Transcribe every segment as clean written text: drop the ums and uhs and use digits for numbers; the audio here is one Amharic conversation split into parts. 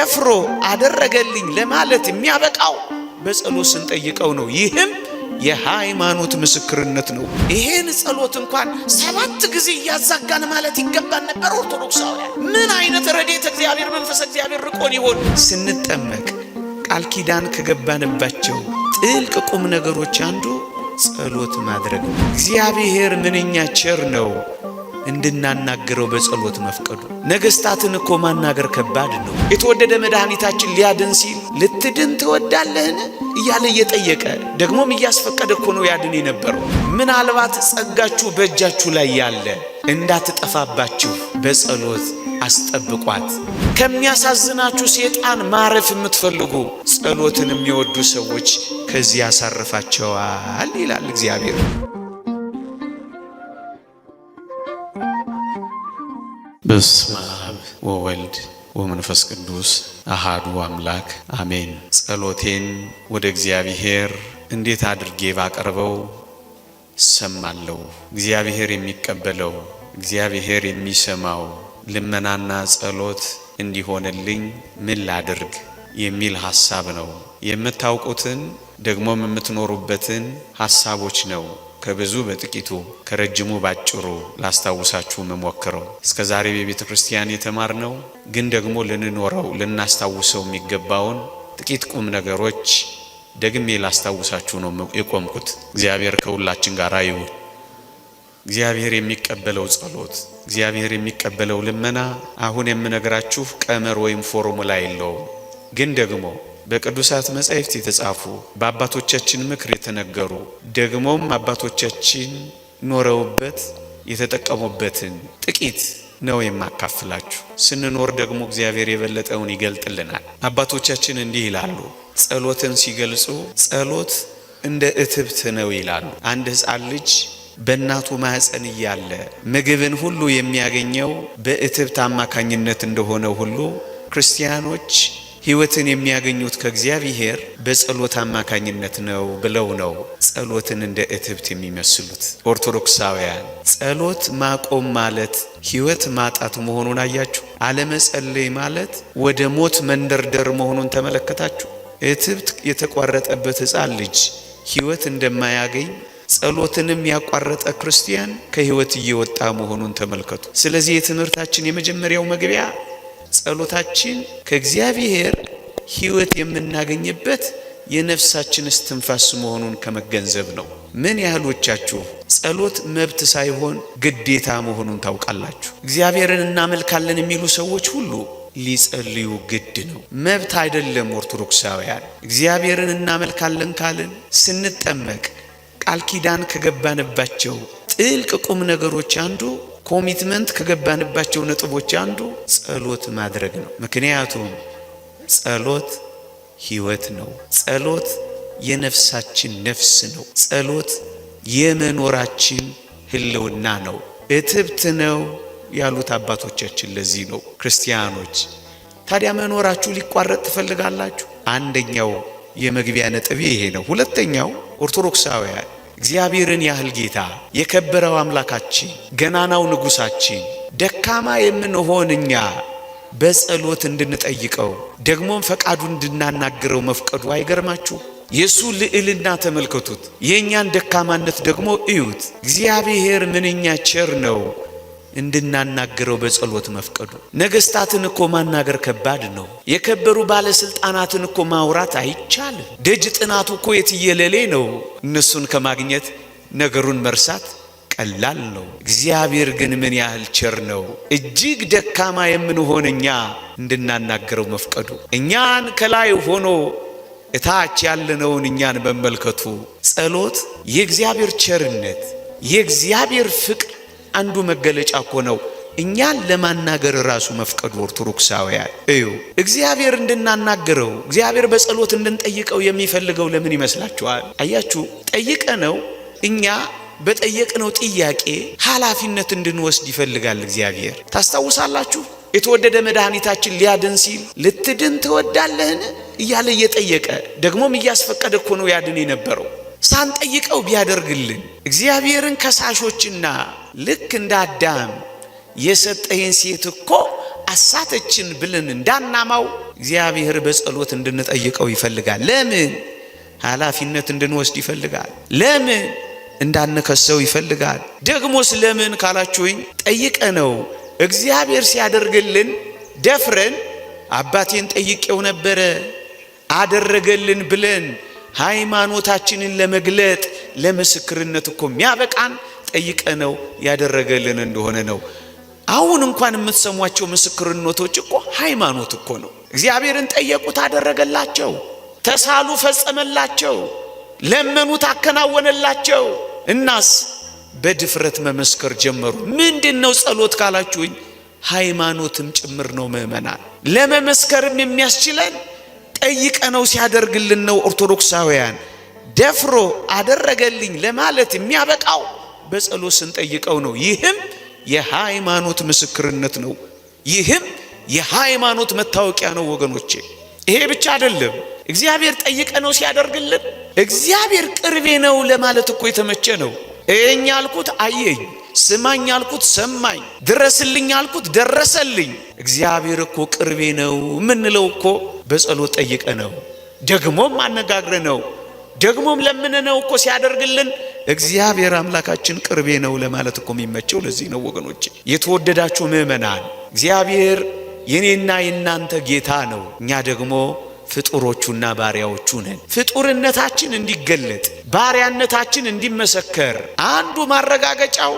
ደፍሮ አደረገልኝ ለማለት የሚያበቃው በጸሎት ስንጠይቀው ነው። ይህም የሃይማኖት ምስክርነት ነው። ይሄን ጸሎት እንኳን 7 ጊዜ እያዛጋን ማለት ይገባን ነበር። ኦርቶዶክሳውያን ምን አይነት ረድኤተ እግዚአብሔር መንፈስ እግዚአብሔር ርቆን ይሆን? ስንጠመቅ ቃል ኪዳን ከገባንባቸው ጥልቅ ቁም ነገሮች አንዱ ጸሎት ማድረግ ነው። እግዚአብሔር ምንኛ ቸር ነው እንድናናግረው በጸሎት መፍቀዱ። ነገስታትን እኮ ማናገር ከባድ ነው። የተወደደ መድኃኒታችን ሊያድን ሲል ልትድን ትወዳለህን እያለ እየጠየቀ ደግሞም እያስፈቀደ እኮ ነው ያድን የነበረው። ምናልባት ጸጋችሁ በእጃችሁ ላይ ያለ እንዳትጠፋባችሁ በጸሎት አስጠብቋት። ከሚያሳዝናችሁ ሴጣን ማረፍ የምትፈልጉ ጸሎትን የሚወዱ ሰዎች ከዚህ ያሳርፋቸዋል ይላል እግዚአብሔር። በስመ አብ ወወልድ ወመንፈስ ቅዱስ አሃዱ አምላክ አሜን። ጸሎቴን ወደ እግዚአብሔር እንዴት አድርጌ ባቀርበው እሰማለሁ? እግዚአብሔር የሚቀበለው እግዚአብሔር የሚሰማው ልመናና ጸሎት እንዲሆንልኝ ምን ላድርግ የሚል ሐሳብ ነው። የምታውቁትን ደግሞም የምትኖሩበትን ሐሳቦች ነው ከብዙ በጥቂቱ ከረጅሙ ባጭሩ ላስታውሳችሁ የምሞክረው። እስከ ዛሬ በቤተ ክርስቲያን የተማርነው ግን ደግሞ ልንኖረው ልናስታውሰው የሚገባውን ጥቂት ቁም ነገሮች ደግሜ ላስታውሳችሁ ነው የቆምኩት። እግዚአብሔር ከሁላችን ጋር ይሁን። እግዚአብሔር የሚቀበለው ጸሎት፣ እግዚአብሔር የሚቀበለው ልመና አሁን የምነግራችሁ ቀመር ወይም ፎርሙላ የለውም። ግን ደግሞ በቅዱሳት መጻሕፍት የተጻፉ በአባቶቻችን ምክር የተነገሩ ደግሞም አባቶቻችን ኖረውበት የተጠቀሙበትን ጥቂት ነው የማካፍላችሁ። ስንኖር ደግሞ እግዚአብሔር የበለጠውን ይገልጥልናል። አባቶቻችን እንዲህ ይላሉ፣ ጸሎትን ሲገልጹ ጸሎት እንደ እትብት ነው ይላሉ። አንድ ሕፃን ልጅ በእናቱ ማህፀን እያለ ምግብን ሁሉ የሚያገኘው በእትብት አማካኝነት እንደሆነ ሁሉ ክርስቲያኖች ሕይወትን የሚያገኙት ከእግዚአብሔር በጸሎት አማካኝነት ነው ብለው ነው ጸሎትን እንደ እትብት የሚመስሉት ኦርቶዶክሳውያን። ጸሎት ማቆም ማለት ሕይወት ማጣት መሆኑን አያችሁ። አለመጸለይ ማለት ወደ ሞት መንደርደር መሆኑን ተመለከታችሁ። እትብት የተቋረጠበት ሕፃን ልጅ ሕይወት እንደማያገኝ ጸሎትንም ያቋረጠ ክርስቲያን ከሕይወት እየወጣ መሆኑን ተመልከቱ። ስለዚህ የትምህርታችን የመጀመሪያው መግቢያ ጸሎታችን ከእግዚአብሔር ሕይወት የምናገኝበት የነፍሳችን እስትንፋስ መሆኑን ከመገንዘብ ነው። ምን ያህሎቻችሁ ጸሎት መብት ሳይሆን ግዴታ መሆኑን ታውቃላችሁ? እግዚአብሔርን እናመልካለን የሚሉ ሰዎች ሁሉ ሊጸልዩ ግድ ነው፣ መብት አይደለም። ኦርቶዶክሳውያን እግዚአብሔርን እናመልካለን ካልን ስንጠመቅ ቃል ኪዳን ከገባንባቸው ጥልቅ ቁም ነገሮች አንዱ commitment ከገባንባቸው ነጥቦች አንዱ ጸሎት ማድረግ ነው። ምክንያቱም ጸሎት ሕይወት ነው። ጸሎት የነፍሳችን ነፍስ ነው። ጸሎት የመኖራችን ሕልውና ነው። እትብት ነው ያሉት አባቶቻችን ለዚህ ነው። ክርስቲያኖች ታዲያ መኖራችሁ ሊቋረጥ ትፈልጋላችሁ? አንደኛው የመግቢያ ነጥቤ ይሄ ነው። ሁለተኛው ኦርቶዶክሳውያን እግዚአብሔርን ያህል ጌታ የከበረው አምላካችን ገናናው ንጉሳችን ደካማ የምንሆን እኛ በጸሎት እንድንጠይቀው ደግሞም ፈቃዱ እንድናናግረው መፍቀዱ አይገርማችሁ? የእሱ ልዕልና ተመልከቱት፣ የእኛን ደካማነት ደግሞ እዩት። እግዚአብሔር ምንኛ ቸር ነው እንድናናግረው በጸሎት መፍቀዱ። ነገስታትን እኮ ማናገር ከባድ ነው። የከበሩ ባለስልጣናትን እኮ ማውራት አይቻልም። ደጅ ጥናቱ እኮ የትየለሌ ነው። እነሱን ከማግኘት ነገሩን መርሳት ቀላል ነው። እግዚአብሔር ግን ምን ያህል ቸር ነው! እጅግ ደካማ የምንሆን እኛ እንድናናግረው መፍቀዱ፣ እኛን ከላይ ሆኖ እታች ያለነውን እኛን መመልከቱ፣ ጸሎት የእግዚአብሔር ቸርነት የእግዚአብሔር ፍቅር አንዱ መገለጫ እኮ ነው። እኛን ለማናገር ራሱ መፍቀዱ። ኦርቶዶክሳውያን እዩ፣ እግዚአብሔር እንድናናግረው እግዚአብሔር በጸሎት እንድንጠይቀው የሚፈልገው ለምን ይመስላችኋል? አያችሁ፣ ጠይቀነው እኛ በጠየቅነው ጥያቄ ኃላፊነት እንድንወስድ ይፈልጋል እግዚአብሔር። ታስታውሳላችሁ፣ የተወደደ መድኃኒታችን ሊያድን ሲል ልትድን ትወዳለህን እያለ እየጠየቀ ደግሞም እያስፈቀደ እኮ ነው ያድን የነበረው። ሳንጠይቀው ቢያደርግልን እግዚአብሔርን ከሳሾችና ልክ እንደ አዳም የሰጠህን ሴት እኮ አሳተችን ብለን እንዳናማው እግዚአብሔር በጸሎት እንድንጠይቀው ይፈልጋል። ለምን? ኃላፊነት እንድንወስድ ይፈልጋል። ለምን? እንዳንከሰው ይፈልጋል። ደግሞስ ለምን ካላችሁኝ ጠይቀ ነው እግዚአብሔር ሲያደርግልን ደፍረን አባቴን ጠይቄው ነበረ አደረገልን ብለን ሃይማኖታችንን ለመግለጥ ለምስክርነት እኮ የሚያበቃን ጠይቀ ነው ያደረገልን እንደሆነ ነው። አሁን እንኳን የምትሰሟቸው ምስክርነቶች እኮ ሃይማኖት እኮ ነው። እግዚአብሔርን ጠየቁት፣ አደረገላቸው። ተሳሉ፣ ፈጸመላቸው። ለመኑት፣ አከናወነላቸው። እናስ በድፍረት መመስከር ጀመሩ። ምንድን ነው ጸሎት ካላችሁኝ ሃይማኖትም ጭምር ነው። ምእመናን ለመመስከርም የሚያስችለን ጠይቀ ነው ሲያደርግልን ነው። ኦርቶዶክሳውያን ደፍሮ አደረገልኝ ለማለት የሚያበቃው በጸሎት ስንጠይቀው ነው። ይህም የሃይማኖት ምስክርነት ነው። ይህም የሃይማኖት መታወቂያ ነው ወገኖቼ። ይሄ ብቻ አይደለም። እግዚአብሔር ጠይቀ ነው ሲያደርግልን እግዚአብሔር ቅርቤ ነው ለማለት እኮ የተመቸ ነው። እኛ አልኩት አየኝ፣ ስማኝ አልኩት ሰማኝ፣ ድረስልኝ አልኩት ደረሰልኝ። እግዚአብሔር እኮ ቅርቤ ነው የምንለው እኮ በጸሎት ጠይቀ ነው፣ ደግሞም አነጋግረ ነው፣ ደግሞም ለምነ ነው እኮ ሲያደርግልን እግዚአብሔር አምላካችን ቅርቤ ነው ለማለት እኮ የሚመቸው ለዚህ ነው ወገኖቼ። የተወደዳችሁ ምእመናን እግዚአብሔር የኔና የናንተ ጌታ ነው። እኛ ደግሞ ፍጡሮቹና ባሪያዎቹ ነን። ፍጡርነታችን እንዲገለጥ ባሪያነታችን እንዲመሰከር አንዱ ማረጋገጫው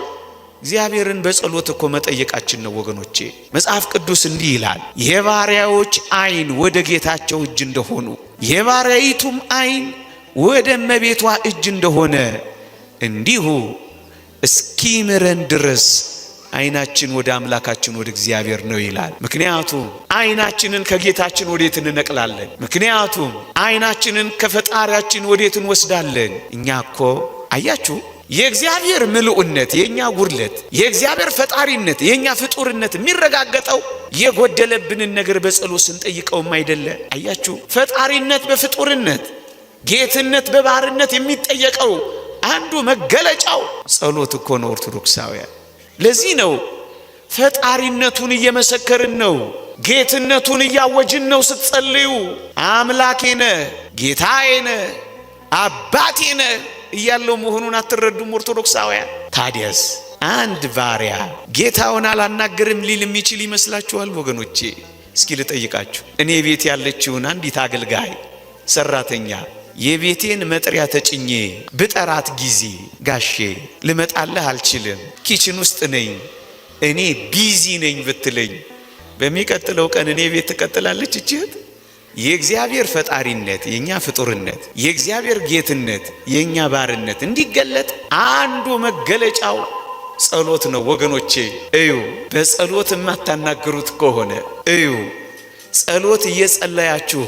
እግዚአብሔርን በጸሎት እኮ መጠየቃችን ነው ወገኖቼ። መጽሐፍ ቅዱስ እንዲህ ይላል፣ የባሪያዎች ዓይን ወደ ጌታቸው እጅ እንደሆኑ የባሪያይቱም ዓይን ወደ እመቤቷ እጅ እንደሆነ እንዲሁ እስኪምረን ድረስ ዓይናችን ወደ አምላካችን ወደ እግዚአብሔር ነው ይላል። ምክንያቱም ዓይናችንን ከጌታችን ወዴት እንነቅላለን? ምክንያቱም ዓይናችንን ከፈጣሪያችን ወዴት እንወስዳለን? እኛ እኮ አያችሁ የእግዚአብሔር ምልኡነት የእኛ ጉድለት፣ የእግዚአብሔር ፈጣሪነት የእኛ ፍጡርነት የሚረጋገጠው የጎደለብንን ነገር በጸሎት ስንጠይቀውም አይደለ? አያችሁ ፈጣሪነት በፍጡርነት ጌትነት በባርነት የሚጠየቀው አንዱ መገለጫው ጸሎት እኮ ነው ኦርቶዶክሳውያን። ለዚህ ነው ፈጣሪነቱን እየመሰከርን ነው፣ ጌትነቱን እያወጅን ነው። ስትጸልዩ አምላኬ ነህ፣ ጌታዬ ነህ፣ አባቴ ነህ እያለው መሆኑን አትረዱም ኦርቶዶክሳውያን? ታዲያስ አንድ ባሪያ ጌታውን አላናገርም ሊል የሚችል ይመስላችኋል ወገኖቼ? እስኪ ልጠይቃችሁ። እኔ ቤት ያለችውን አንዲት አገልጋይ ሰራተኛ የቤቴን መጥሪያ ተጭኜ ብጠራት ጊዜ ጋሼ ልመጣልህ አልችልም፣ kitchen ውስጥ ነኝ፣ እኔ busy ነኝ ብትለኝ በሚቀጥለው ቀን እኔ ቤት ትቀጥላለች እች እህት? የእግዚአብሔር ፈጣሪነት የእኛ ፍጡርነት፣ የእግዚአብሔር ጌትነት የእኛ ባርነት እንዲገለጥ አንዱ መገለጫው ጸሎት ነው ወገኖቼ። እዩ፣ በጸሎት የማታናግሩት ከሆነ እዩ፣ ጸሎት እየጸለያችሁ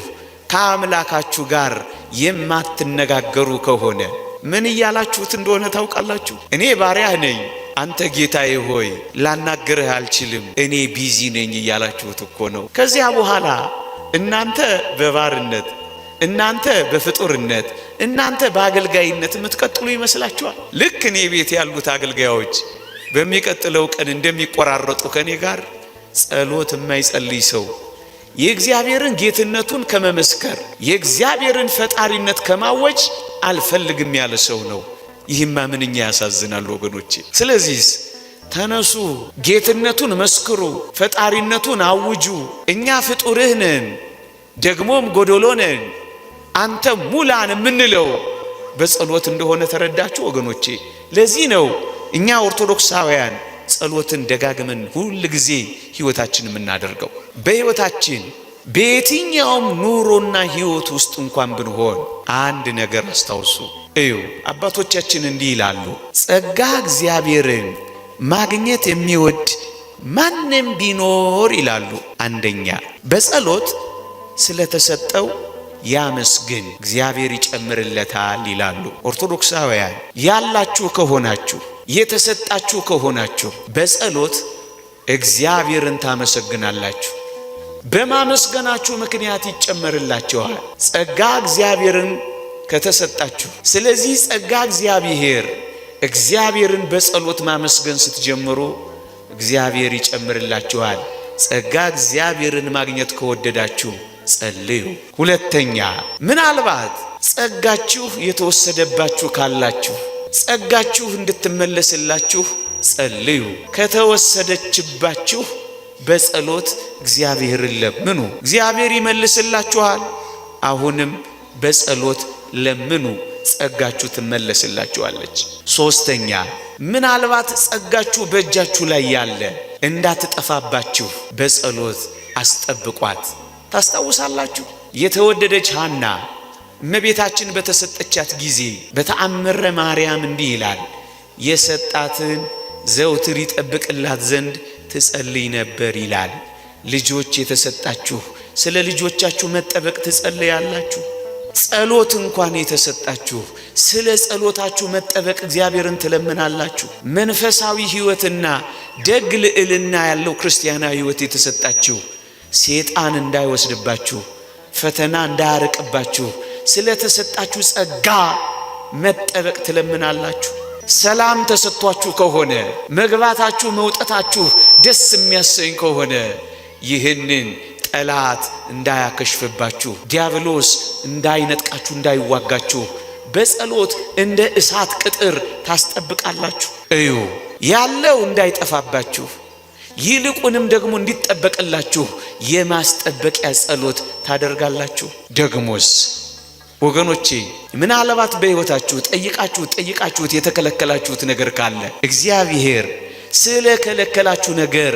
ከአምላካችሁ ጋር የማትነጋገሩ ከሆነ ምን እያላችሁት እንደሆነ ታውቃላችሁ? እኔ ባሪያህ ነኝ፣ አንተ ጌታዬ ሆይ ላናግርህ አልችልም፣ እኔ busy ነኝ እያላችሁት እኮ ነው። ከዚያ በኋላ እናንተ በባርነት፣ እናንተ በፍጡርነት፣ እናንተ በአገልጋይነት የምትቀጥሉ ይመስላችኋል? ልክ እኔ ቤት ያሉት አገልጋዮች በሚቀጥለው ቀን እንደሚቆራረጡ ከእኔ ጋር ጸሎት የማይጸልይ ሰው የእግዚአብሔርን ጌትነቱን ከመመስከር የእግዚአብሔርን ፈጣሪነት ከማወጅ አልፈልግም ያለ ሰው ነው። ይህማ ምንኛ ያሳዝናል ወገኖቼ። ስለዚህ ተነሱ፣ ጌትነቱን መስክሩ፣ ፈጣሪነቱን አውጁ። እኛ ፍጡርህ ነን፣ ደግሞም ጎዶሎ ነን፣ አንተ ሙላን የምንለው በጸሎት እንደሆነ ተረዳችሁ ወገኖቼ። ለዚህ ነው እኛ ኦርቶዶክሳውያን ጸሎትን ደጋግመን ሁል ጊዜ ሕይወታችን የምናደርገው። በሕይወታችን በየትኛውም ኑሮና ሕይወት ውስጥ እንኳን ብንሆን አንድ ነገር አስታውሱ። እዩ፣ አባቶቻችን እንዲህ ይላሉ፣ ጸጋ እግዚአብሔርን ማግኘት የሚወድ ማንም ቢኖር ይላሉ፣ አንደኛ በጸሎት ስለተሰጠው ያመስግን፣ እግዚአብሔር ይጨምርለታል ይላሉ። ኦርቶዶክሳውያን ያላችሁ ከሆናችሁ የተሰጣችሁ ከሆናችሁ በጸሎት እግዚአብሔርን ታመሰግናላችሁ። በማመስገናችሁ ምክንያት ይጨመርላችኋል። ጸጋ እግዚአብሔርን ከተሰጣችሁ፣ ስለዚህ ጸጋ እግዚአብሔር እግዚአብሔርን በጸሎት ማመስገን ስትጀምሩ እግዚአብሔር ይጨምርላችኋል። ጸጋ እግዚአብሔርን ማግኘት ከወደዳችሁ ጸልዩ። ሁለተኛ፣ ምናልባት ጸጋችሁ የተወሰደባችሁ ካላችሁ ጸጋችሁ እንድትመለስላችሁ ጸልዩ። ከተወሰደችባችሁ በጸሎት እግዚአብሔርን ለምኑ፣ እግዚአብሔር ይመልስላችኋል። አሁንም በጸሎት ለምኑ፣ ጸጋችሁ ትመለስላችኋለች። ሶስተኛ፣ ምናልባት ጸጋችሁ በእጃችሁ ላይ ያለ እንዳትጠፋባችሁ በጸሎት አስጠብቋት። ታስታውሳላችሁ፣ የተወደደች ሐና እመቤታችን በተሰጠቻት ጊዜ በተአምረ ማርያም እንዲህ ይላል፣ የሰጣትን ዘውትር ይጠብቅላት ዘንድ ትጸልይ ነበር ይላል። ልጆች የተሰጣችሁ ስለ ልጆቻችሁ መጠበቅ ትጸልያላችሁ። ጸሎት እንኳን የተሰጣችሁ ስለ ጸሎታችሁ መጠበቅ እግዚአብሔርን ትለምናላችሁ። መንፈሳዊ ሕይወትና ደግ ልዕልና ያለው ክርስቲያናዊ ሕይወት የተሰጣችሁ ሴጣን እንዳይወስድባችሁ፣ ፈተና እንዳያርቅባችሁ ስለተሰጣችሁ ጸጋ መጠበቅ ትለምናላችሁ። ሰላም ተሰጥቷችሁ ከሆነ፣ መግባታችሁ መውጣታችሁ ደስ የሚያሰኝ ከሆነ፣ ይህንን ጠላት እንዳያከሽፍባችሁ፣ ዲያብሎስ እንዳይነጥቃችሁ፣ እንዳይዋጋችሁ በጸሎት እንደ እሳት ቅጥር ታስጠብቃላችሁ። እዩ፣ ያለው እንዳይጠፋባችሁ ይልቁንም ደግሞ እንዲጠበቅላችሁ የማስጠበቂያ ጸሎት ታደርጋላችሁ። ደግሞስ ወገኖቼ፣ ምናልባት በሕይወታችሁ ጠይቃችሁት ጠይቃችሁት የተከለከላችሁት ነገር ካለ እግዚአብሔር ስለ ከለከላችሁ ነገር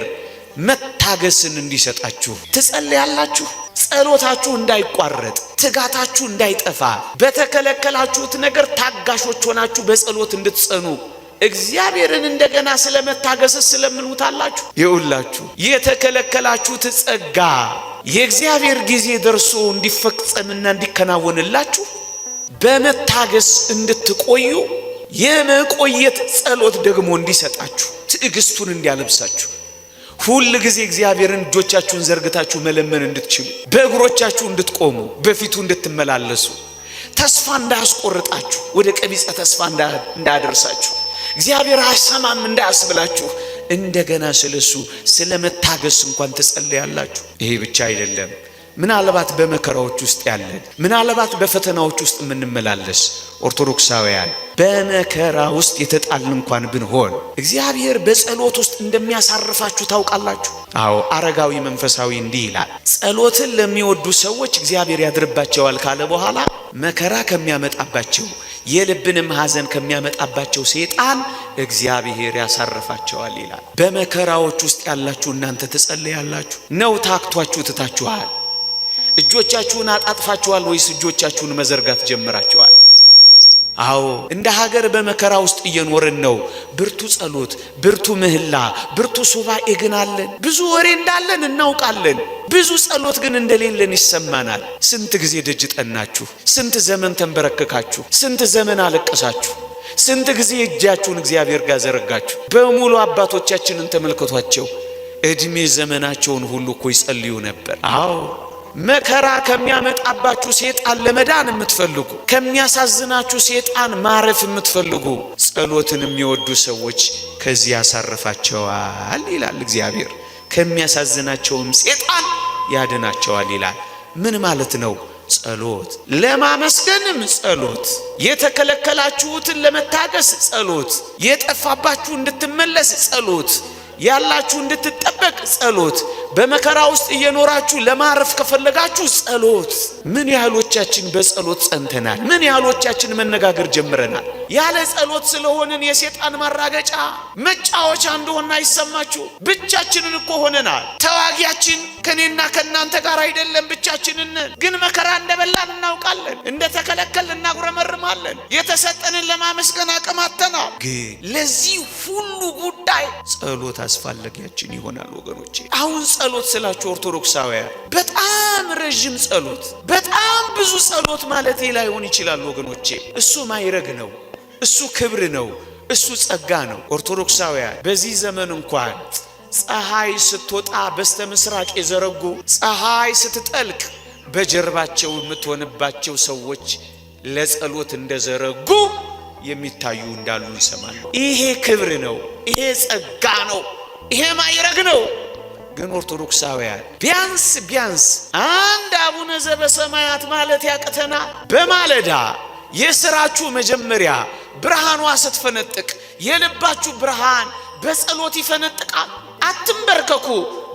መታገስን እንዲሰጣችሁ ትጸልያላችሁ። ጸሎታችሁ እንዳይቋረጥ፣ ትጋታችሁ እንዳይጠፋ፣ በተከለከላችሁት ነገር ታጋሾች ሆናችሁ በጸሎት እንድትጸኑ እግዚአብሔርን እንደገና ስለ መታገስ ስለምኑታላችሁ። ይውላችሁ፣ የተከለከላችሁት ጸጋ የእግዚአብሔር ጊዜ ደርሶ እንዲፈጸምና እንዲከናወንላችሁ በመታገስ እንድትቆዩ የመቆየት ጸሎት ደግሞ እንዲሰጣችሁ፣ ትዕግስቱን እንዲያለብሳችሁ፣ ሁል ጊዜ እግዚአብሔርን እጆቻችሁን ዘርግታችሁ መለመን እንድትችሉ፣ በእግሮቻችሁ እንድትቆሙ፣ በፊቱ እንድትመላለሱ፣ ተስፋ እንዳያስቆርጣችሁ፣ ወደ ቀቢጸ ተስፋ እንዳያደርሳችሁ፣ እግዚአብሔር አይሰማም እንዳያስብላችሁ እንደገና ስለሱ ስለ መታገስ እንኳን ትጸልያላችሁ። ይሄ ብቻ አይደለም። ምናልባት በመከራዎች ውስጥ ያለን፣ ምናልባት በፈተናዎች ውስጥ የምንመላለስ ኦርቶዶክሳውያን፣ በመከራ ውስጥ የተጣልን እንኳን ብንሆን እግዚአብሔር በጸሎት ውስጥ እንደሚያሳርፋችሁ ታውቃላችሁ። አዎ፣ አረጋዊ መንፈሳዊ እንዲህ ይላል፣ ጸሎትን ለሚወዱ ሰዎች እግዚአብሔር ያድርባቸዋል ካለ በኋላ መከራ ከሚያመጣባቸው የልብንም ሐዘን ከሚያመጣባቸው ሰይጣን እግዚአብሔር ያሳርፋቸዋል ይላል። በመከራዎች ውስጥ ያላችሁ እናንተ ትጸልያላችሁ ነው? ታክቷችሁ ትታችኋል? እጆቻችሁን አጣጥፋችኋል ወይስ እጆቻችሁን መዘርጋት ጀምራችኋል? አዎ፣ እንደ ሀገር በመከራ ውስጥ እየኖርን ነው። ብርቱ ጸሎት፣ ብርቱ ምህላ፣ ብርቱ ሱባኤ ግን አለን። ብዙ ወሬ እንዳለን እናውቃለን። ብዙ ጸሎት ግን እንደሌለን ይሰማናል። ስንት ጊዜ ደጅ ጠናችሁ? ስንት ዘመን ተንበረከካችሁ? ስንት ዘመን አለቀሳችሁ? ስንት ጊዜ እጃችሁን እግዚአብሔር ጋር ዘረጋችሁ? በሙሉ አባቶቻችንን ተመልከቷቸው። እድሜ ዘመናቸውን ሁሉ እኮ ይጸልዩ ነበር። አዎ፣ መከራ ከሚያመጣባችሁ ሴጣን ለመዳን የምትፈልጉ፣ ከሚያሳዝናችሁ ሴጣን ማረፍ የምትፈልጉ፣ ጸሎትን የሚወዱ ሰዎች ከዚህ ያሳርፋቸዋል ይላል እግዚአብሔር። ከሚያሳዝናቸውም ሴጣን ያድናቸዋል ይላል። ምን ማለት ነው? ጸሎት ለማመስገንም ጸሎት፣ የተከለከላችሁትን ለመታገስ ጸሎት፣ የጠፋባችሁ እንድትመለስ ጸሎት፣ ያላችሁ እንድትጠበቅ ጸሎት፣ በመከራ ውስጥ እየኖራችሁ ለማረፍ ከፈለጋችሁ ጸሎት። ምን ያህሎቻችን በጸሎት ጸንተናል? ምን ያህሎቻችን መነጋገር ጀምረናል? ያለ ጸሎት ስለሆንን የሴጣን ማራገጫ መጫወቻ እንደሆነ አይሰማችሁ? ብቻችንን እኮ ሆነናል። ተዋጊያችን ከኔና ከእናንተ ጋር አይደለም፣ ብቻችንን ግን መከራ እንደበላን እናውቃለን። እንደተከለከልን እናጉረመርማለን። የተሰጠንን ለማመስገን አቅም አጥተናል። ግን ለዚህ ሁሉ ጉዳይ ጸሎት አስፈላጊያችን ይሆናል ወገኖቼ። አሁን ጸሎት ስላችሁ ኦርቶዶክሳውያን በጣም ረዥም ጸሎት፣ በጣም ብዙ ጸሎት ማለት ላይሆን ይችላል ወገኖቼ። እሱ ማይረግ ነው፣ እሱ ክብር ነው፣ እሱ ጸጋ ነው። ኦርቶዶክሳውያን በዚህ ዘመን እንኳን ፀሐይ ስትወጣ በስተ ምስራቅ የዘረጉ፣ ፀሐይ ስትጠልቅ በጀርባቸው የምትሆንባቸው ሰዎች ለጸሎት እንደዘረጉ የሚታዩ እንዳሉ እንሰማለን። ይሄ ክብር ነው። ይሄ ጸጋ ነው። ይሄ ማይረግ ነው። ግን ኦርቶዶክሳውያን ቢያንስ ቢያንስ አንድ አቡነ ዘበሰማያት ማለት ያቅተናል። በማለዳ የስራችሁ መጀመሪያ ብርሃኗ ስትፈነጥቅ የልባችሁ ብርሃን በጸሎት ይፈነጥቃል። አትንበርከኩ።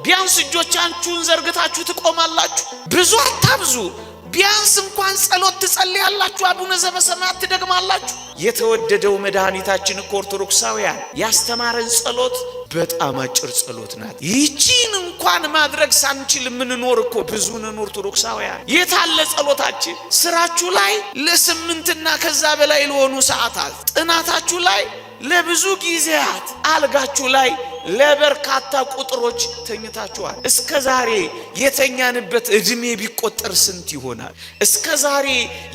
ቢያንስ እጆቻችሁን ዘርግታችሁ ትቆማላችሁ። ብዙ አታብዙ። ቢያንስ እንኳን ጸሎት ትጸልያላችሁ። አቡነ ዘበሰማያት ትደግማላችሁ። የተወደደው መድኃኒታችን እኮ ኦርቶዶክሳውያን ያስተማረን ጸሎት በጣም አጭር ጸሎት ናት። ይቺን እንኳን ማድረግ ሳንችል የምንኖር እኮ ብዙ ነን ኦርቶዶክሳውያን። የታለ ጸሎታችን? ስራችሁ ላይ ለስምንትና ከዛ በላይ ለሆኑ ሰዓታት፣ ጥናታችሁ ላይ ለብዙ ጊዜያት፣ አልጋችሁ ላይ ለበርካታ ቁጥሮች ተኝታችኋል። እስከ ዛሬ የተኛንበት ዕድሜ ቢቆጠር ስንት ይሆናል? እስከ ዛሬ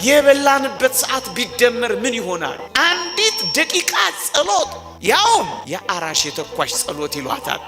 የበላንበት ሰዓት ቢደመር ምን ይሆናል? አንዲት ደቂቃ ጸሎት፣ ያውም የአራሽ የተኳሽ ጸሎት ይሏታል።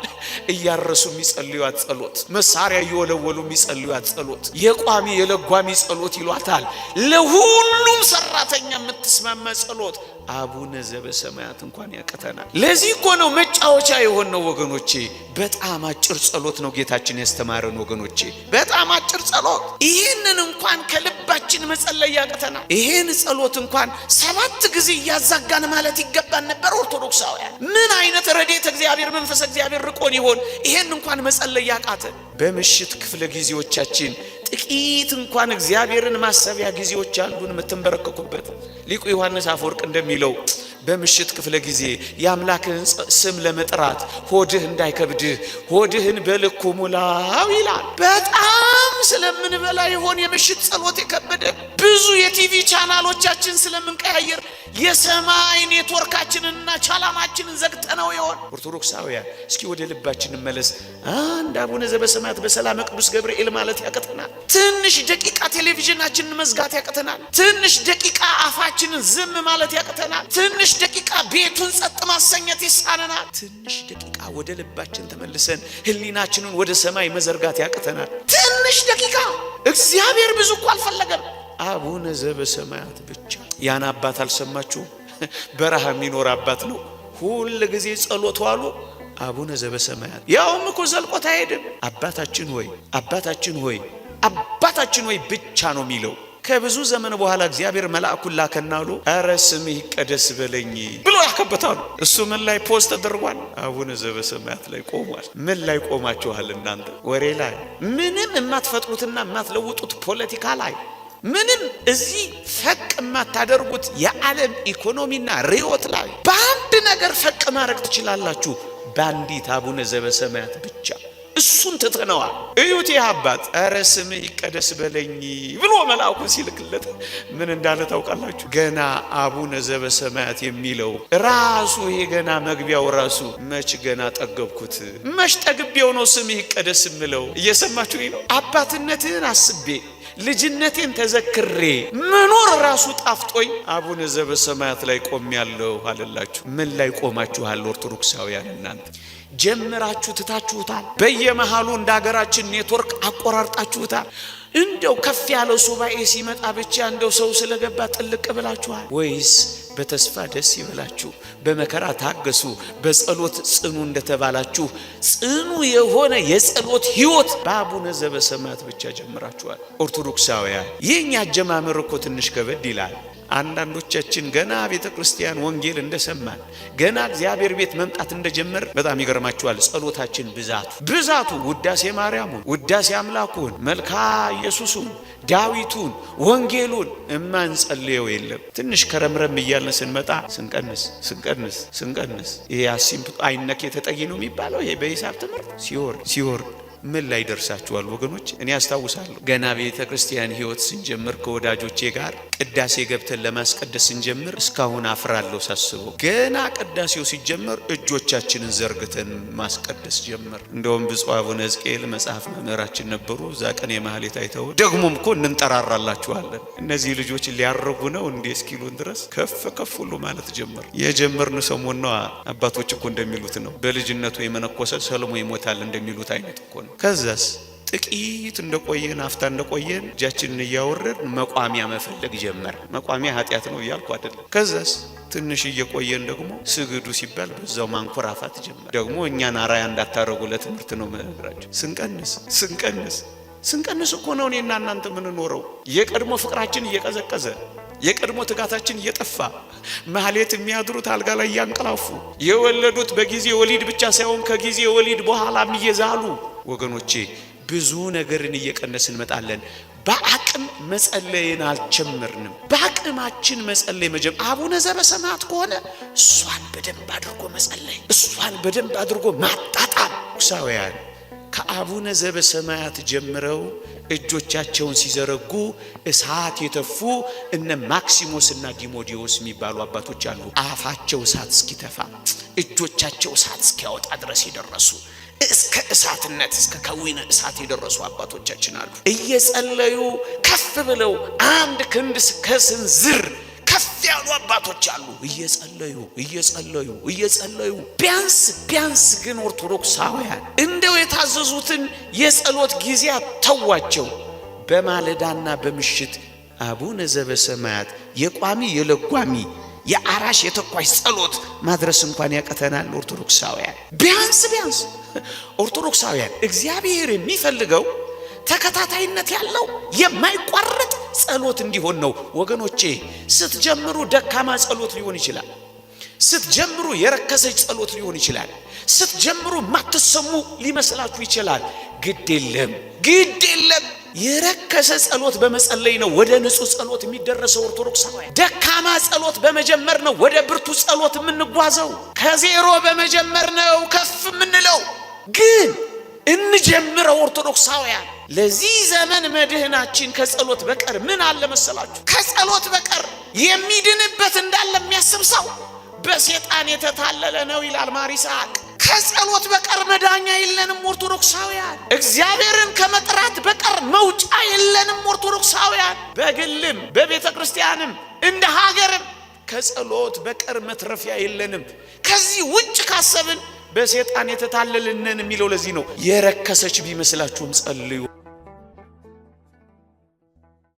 እያረሱ የሚጸልዩት ጸሎት፣ መሳሪያ እየወለወሉ የሚጸልዩት ጸሎት፣ የቋሚ የለጓሚ ጸሎት ይሏታል። ለሁሉም ሰራተኛ የምትስማማ ጸሎት አቡነ ዘበሰማያት እንኳን ያቅተናል። ለዚህ እኮ ነው መጫወቻ የሆነው ወገኖቼ። በጣም አጭር ጸሎት ነው ጌታችን ያስተማረን ወገኖቼ፣ በጣም አጭር ጸሎት። ይህንን እንኳን ከልባችን መጸለይ ያቅተናል። ይህን ጸሎት እንኳን 7 ጊዜ እያዛጋን ማለት ይገባን ነበር። ኦርቶዶክሳውያን ምን አይነት ረድኤተ እግዚአብሔር መንፈሰ እግዚአብሔር ርቆን ይሆን ይህን እንኳን መጸለይ ያቃተን? በምሽት ክፍለ ጊዜዎቻችን ጥቂት እንኳን እግዚአብሔርን ማሰቢያ ጊዜዎች አሉን የምትንበረከኩበት። ሊቁ ዮሐንስ አፈወርቅ እንደሚለው በምሽት ክፍለ ጊዜ የአምላክህን ስም ለመጥራት ሆድህ እንዳይከብድህ ሆድህን በልኩ ሙላው ይላል። በጣም ስለምንበላ ይሆን የምሽት ጸሎት የከበደ? ብዙ የቲቪ ቻናሎቻችን ስለምንቀያየር የሰማይ ኔትወርካችንንና ቻናላችንን ዘግተነው ይሆን? ኦርቶዶክሳውያን እስኪ ወደ ልባችን እንመለስ። አንድ አቡነ ዘበሰማያት በሰላመ ቅዱስ ገብርኤል ማለት ያቅተናል። ትንሽ ደቂቃ ቴሌቪዥናችንን መዝጋት ያቅተናል። ትንሽ ደቂቃ አፋችንን ዝም ማለት ያቅተናል። ትንሽ ደቂቃ ቤቱን ጸጥ ማሰኘት ይሳነናል። ትንሽ ደቂቃ ወደ ልባችን ተመልሰን ህሊናችንን ወደ ሰማይ መዘርጋት ያቅተናል። ትንሽ ደቂቃ እግዚአብሔር ብዙ እኮ አልፈለገም። አቡነ ዘበሰማያት ብቻ። ያን አባት አልሰማችሁ? በረሃ የሚኖር አባት ነው። ሁል ጊዜ ጸሎቱ አሉ አቡነ ዘበሰማያት። ያውም እኮ ዘልቆት አይሄድም። አባታችን ሆይ አባታችን ሆይ አባታችን ሆይ ብቻ ነው የሚለው። ከብዙ ዘመን በኋላ እግዚአብሔር መልአኩን ላከና አሉ ኧረ ስምህ ይቀደስ በለኝ ብሎ ያከበታሉ። እሱ ምን ላይ pause ተደርጓል? አቡነ ዘበሰማያት ላይ ቆሟል። ምን ላይ ቆማችኋል እናንተ? ወሬ ላይ፣ ምንም የማትፈጥሩትና የማትለውጡት ፖለቲካ ላይ፣ ምንም እዚህ ፈቅ የማታደርጉት የዓለም ኢኮኖሚና ርዕዮት ላይ። በአንድ ነገር ፈቅ ማድረግ ትችላላችሁ፣ በአንዲት አቡነ ዘበሰማያት ብቻ። እሱን ትተነዋል። እዩት፣ ይህ አባት ኧረ ስምህ ይቀደስ በለኝ ብሎ መልአኩን ሲልክለት ምን እንዳለ ታውቃላችሁ? ገና አቡነ ዘበሰማያት የሚለው ራሱ ይሄ ገና መግቢያው ራሱ መች ገና ጠገብኩት፣ መች ጠግቤው ነው ስምህ ይቀደስ የምለው? እየሰማችሁ ነው። አባትነትህን አስቤ ልጅነቴን ተዘክሬ መኖር ራሱ ጣፍጦኝ አቡነ ዘበሰማያት ላይ ቆሜያለሁ አለላችሁ። ምን ላይ ቆማችኋል ኦርቶዶክሳውያን እናንተ? ጀምራችሁ ትታችሁታል። በየመሃሉ እንደ ሀገራችን ኔትወርክ አቆራርጣችሁታል። እንደው ከፍ ያለው ሱባኤ ሲመጣ ብቻ እንደው ሰው ስለገባ ጥልቅ ብላችኋል። ወይስ በተስፋ ደስ ይበላችሁ፣ በመከራ ታገሱ፣ በጸሎት ጽኑ እንደተባላችሁ ጽኑ የሆነ የጸሎት ሕይወት በአቡነ ዘበሰማያት ብቻ ጀምራችኋል? ኦርቶዶክሳውያን የኛ አጀማመር እኮ ትንሽ ከበድ ይላል። አንዳንዶቻችን ገና ቤተ ክርስቲያን ወንጌል እንደሰማን ገና እግዚአብሔር ቤት መምጣት እንደጀመር በጣም ይገርማችኋል። ጸሎታችን ብዛቱ ብዛቱ ውዳሴ ማርያሙን፣ ውዳሴ አምላኩን፣ መልካ ኢየሱሱን፣ ዳዊቱን፣ ወንጌሉን እማንጸልየው የለም። ትንሽ ከረምረም እያልን ስንመጣ ስንቀንስ ስንቀንስ ስንቀንስ ይሄ asymptote አይነኬ ተጠጊ ነው የሚባለው ይሄ በሂሳብ ትምህርት ሲወርድ ሲወርድ ምን ላይ ደርሳችኋል ወገኖች? እኔ አስታውሳለሁ ገና ቤተ ክርስቲያን ሕይወት ስንጀምር ከወዳጆቼ ጋር ቅዳሴ ገብተን ለማስቀደስ ስንጀምር እስካሁን አፍራለሁ ሳስበው። ገና ቅዳሴው ሲጀመር እጆቻችንን ዘርግተን ማስቀደስ ጀመር። እንደውም ብፁዕ አቡነ ሕዝቅኤል መጽሐፍ መምህራችን ነበሩ። እዛ ቀን የማህሌት አይተው ደግሞም እኮ እንንጠራራላችኋለን እነዚህ ልጆች ሊያረጉ ነው እንዴ እስኪሉን ድረስ ከፍ ከፍ ሁሉ ማለት ጀመር። የጀመርን ሰሞን ነዋ። አባቶች እኮ እንደሚሉት ነው፣ በልጅነቱ የመነኮሰ ሰልሞ ይሞታል እንደሚሉት አይነት እኮ ነው። ከዛስ ጥቂት እንደቆየን አፍታ እንደቆየን እጃችንን እያወረድን መቋሚያ መፈለግ ጀመር። መቋሚያ ኃጢአት ነው እያልኩ አይደለም። ከዛስ ትንሽ እየቆየን ደግሞ ስግዱ ሲባል በዛው ማንኮራፋት ጀመር። ደግሞ እኛን አራያ እንዳታረጉ ለትምህርት ነው የምነግራችሁ። ስንቀንስ ስንቀንስ ስንቀንስ እኮ ነው እኔና እናንተ የምንኖረው። የቀድሞ ፍቅራችን እየቀዘቀዘ፣ የቀድሞ ትጋታችን እየጠፋ፣ ማህሌት የሚያድሩት አልጋ ላይ እያንቀላፉ፣ የወለዱት በጊዜ ወሊድ ብቻ ሳይሆን ከጊዜ ወሊድ በኋላም እየዛሉ፣ ወገኖቼ ብዙ ነገርን እየቀነስን እንመጣለን። በአቅም መጸለይን አልጀመርንም። በአቅማችን መጸለይ መጀመር አቡነ ዘበሰማያት ከሆነ እሷን በደንብ አድርጎ መጸለይ፣ እሷን በደንብ አድርጎ ማጣጣም። ኦርቶዶክሳውያን ከአቡነ ዘበሰማያት ጀምረው እጆቻቸውን ሲዘረጉ እሳት የተፉ እነ ማክሲሞስና ዲሞዲዎስ የሚባሉ አባቶች አሉ። አፋቸው እሳት እስኪተፋ፣ እጆቻቸው እሳት እስኪያወጣ ድረስ የደረሱ፣ እስከ እሳትነት፣ እስከ ከዊነ እሳት የደረሱ አባቶቻችን አሉ። እየጸለዩ ከፍ ብለው አንድ ክንድ ከስንዝር ከፍ ያሉ አባቶች አሉ። እየጸለዩ እየጸለዩ እየጸለዩ። ቢያንስ ቢያንስ ግን ኦርቶዶክሳውያን እንደው የታዘዙትን የጸሎት ጊዜያት ተዋቸው። በማለዳና በምሽት አቡነ ዘበሰማያት የቋሚ የለጓሚ የአራሽ የተኳሽ ጸሎት ማድረስ እንኳን ያቅተናል ኦርቶዶክሳውያን። ቢያንስ ቢያንስ ኦርቶዶክሳውያን እግዚአብሔር የሚፈልገው ተከታታይነት ያለው የማይቋረጥ ጸሎት እንዲሆን ነው። ወገኖቼ ስትጀምሩ ደካማ ጸሎት ሊሆን ይችላል። ስትጀምሩ የረከሰች ጸሎት ሊሆን ይችላል። ስትጀምሩ ማትሰሙ ሊመስላችሁ ይችላል። ግድ የለም፣ ግድ የለም። የረከሰ ጸሎት በመጸለይ ነው ወደ ንጹህ ጸሎት የሚደረሰው። ኦርቶዶክሳውያን ደካማ ጸሎት በመጀመር ነው ወደ ብርቱ ጸሎት የምንጓዘው። ከዜሮ በመጀመር ነው ከፍ የምንለው። ግን እንጀምረው ኦርቶዶክሳውያን። ለዚህ ዘመን መድህናችን ከጸሎት በቀር ምን አለ መሰላችሁ? ከጸሎት በቀር የሚድንበት እንዳለ የሚያስብ ሰው በሴጣን የተታለለ ነው ይላል ማር ይስሐቅ። ከጸሎት በቀር መዳኛ የለንም ኦርቶዶክሳውያን። እግዚአብሔርን ከመጥራት በቀር መውጫ የለንም ኦርቶዶክሳውያን። በግልም በቤተ ክርስቲያንም እንደ ሀገርም ከጸሎት በቀር መትረፊያ የለንም። ከዚህ ውጭ ካሰብን በሴጣን የተታለልነን የሚለው ለዚህ ነው። የረከሰች ቢመስላችሁም ጸልዩ።